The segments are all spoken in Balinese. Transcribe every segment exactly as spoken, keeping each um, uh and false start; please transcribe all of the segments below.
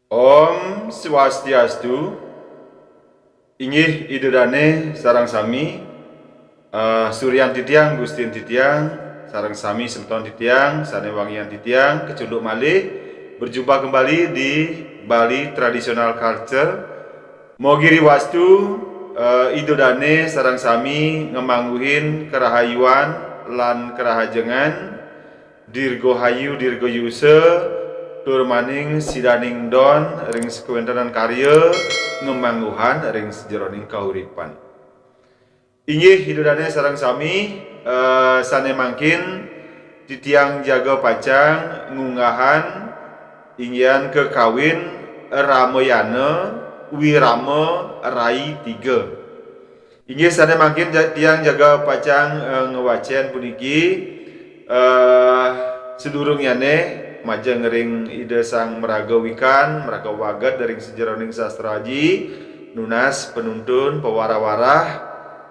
Om Swastiastu. Inggih Ida Dane sareng sami, eh, Suryan titiang, Gustin titiang, sareng sami semeton titiang, sane wangian titiang, kecunduk malih berjumpa kembali di Bali Traditional Culture. Mogi riwastu, eh, Ida Dane sareng sami ngamangguhin karahayuan lan karahajengan, dirgahayu, dirgayusa, tur maning sidaning don ring sakawentenan karya ngamangguhan ring sajeroning kauripan. Inggih Ida Dane sareng sami, eh, sane mangkin titiang jaga pacang ngunggahang inggihan kakawin Ramayana Wirama Rai tiga. Inggih sane mangkin ja-, tiang jaga pacang, eh, ngwacen puniki, eh, sadurungyane majeng ring Ida Sang Maraga Wikan, maraga waget ring sajeroning sastra aji, nunas panuntun, pawarah-warah,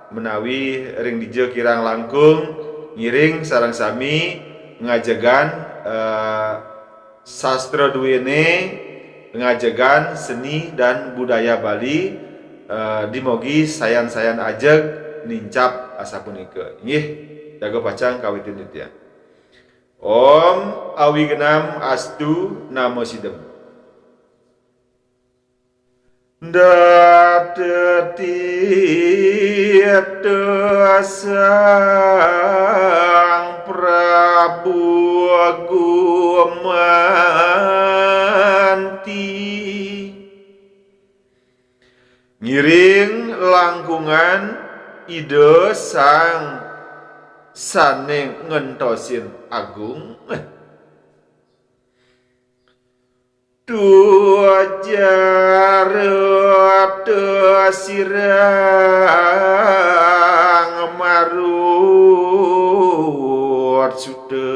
menawi ring dija kirang langkung, ngiring sareng sami ngajegang, eh, sastra duene, ngajegang seni dan budaya Bali, eh, dimogi sayan-sayan ajeg nincap asapunika. Inggih, jaga pacang kawitin titiang. Om Awignam Astu Namo Sidem. Dateti Sang Prabu Gumanti. Ngiring langkungan Ida Sang Sane Ngentosin Agung. Tujar sirang marut suda.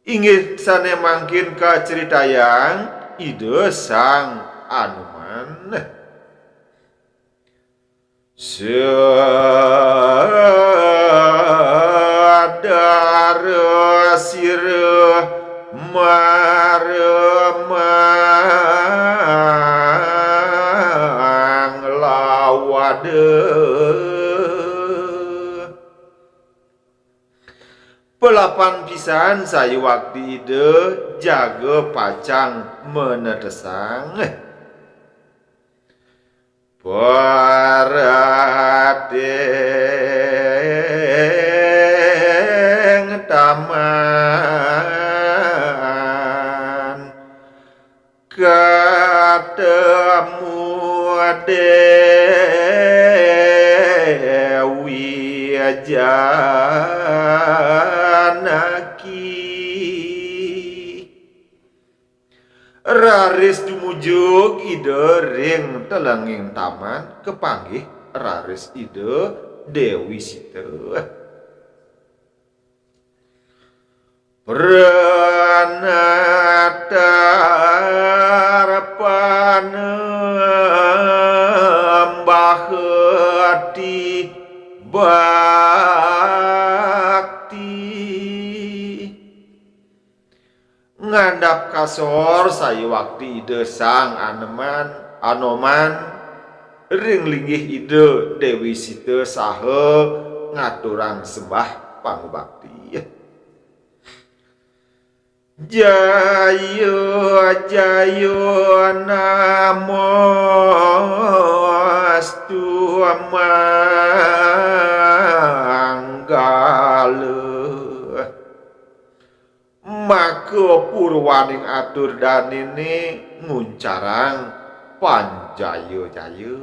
Inggih sane mangkin kacritayang Ida Sang Anuman. Sadar sira maremang lawada. Pelapan pisan sayuwakti Ida jaga pacang manetesang. Parateng taman katemu Dewi Janaki. Raris tumujug Ida ring telenging taman, kapanggih raris Ida Dewi Sita. Pranatar panembahati bakti. Ngandap kasor sayuwakti Ida Sang Aneman, Anoman ring linggih Ida Dewi Sita saha ngaturang sembah pangubakti. Jaya jaya namostu manggala. Maka purwaning atur danene nguncarang panjaya-jaya.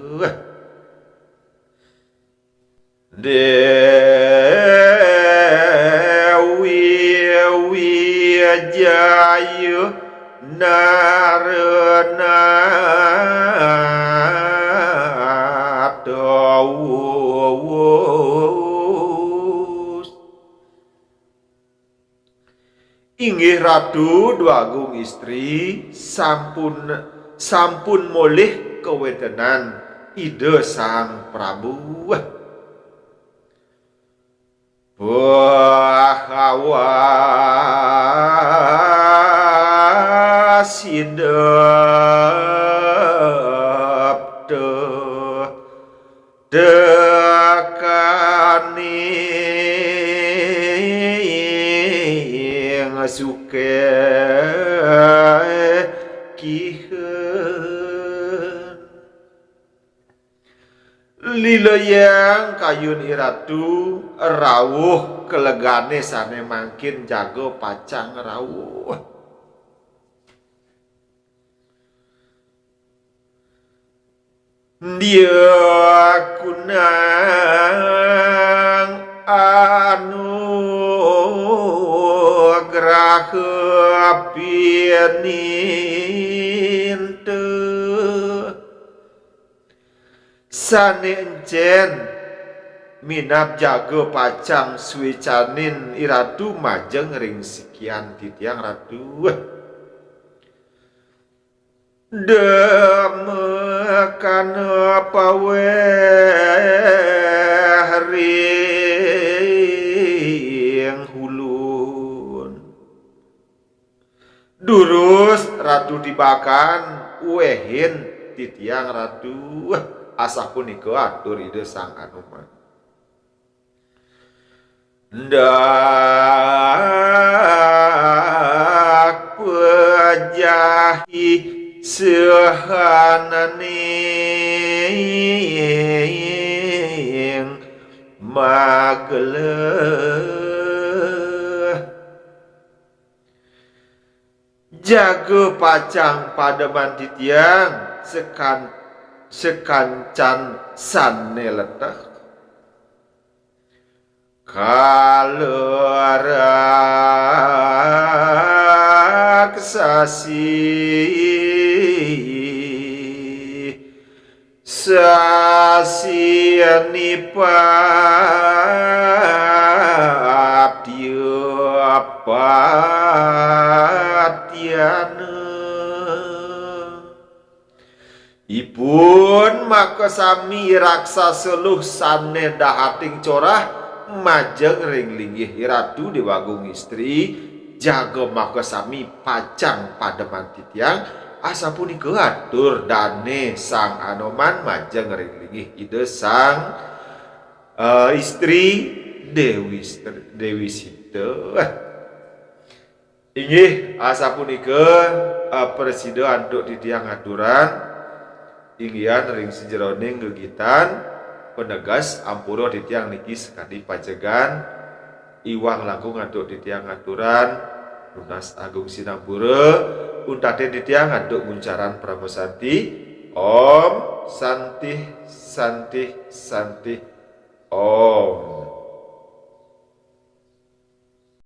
Dewi Wijaya Naranata Wus. Inggih Ratu Dwagung Istri, sampun, sampun molih kawentenan Ida Sang Prabu. Bahawa sidep teh tekaning sukekiheun. Lileyang kayun iratu, rawuh kelegane sane mangkin jaga pacang rawuh. Dia kunang anu graha pininte sane encen minab jaga pacang suecanin iratu majeng ring sikian titiang ratu. Demekana paweh ring hulun. Durus Ratu Tibakan, wehin titiang Ratu. Asapunika atur Ida Sang Anoman. Ndak pejahi sehananing mageleh. Jaga pacang pademan titiang sekan-, sekancan sane leteh. Kala raksasi sasi nipatya patiana. Ipun makasami raksasa luh sane dahating corah majeng ring linggih Iratu Dewagung Istri, jaga makasami pacang pademan titiang, asapunika atur dane Sang Anoman majeng ring linggih Ida Sang, eh, Istri Dewi Stri-, Dewi Sita. Inggih, asapunika, eh, prasida antuk titiang aturan, inggihan ring sajeroning gegitan paneges ampura titiang niki sakadi pacegan, iwang langkung antuk titiang aturan, nunas agung sinampura, untatin titiang antuk nguncarang parama santi. Om Santih, Santih, Santih, Om.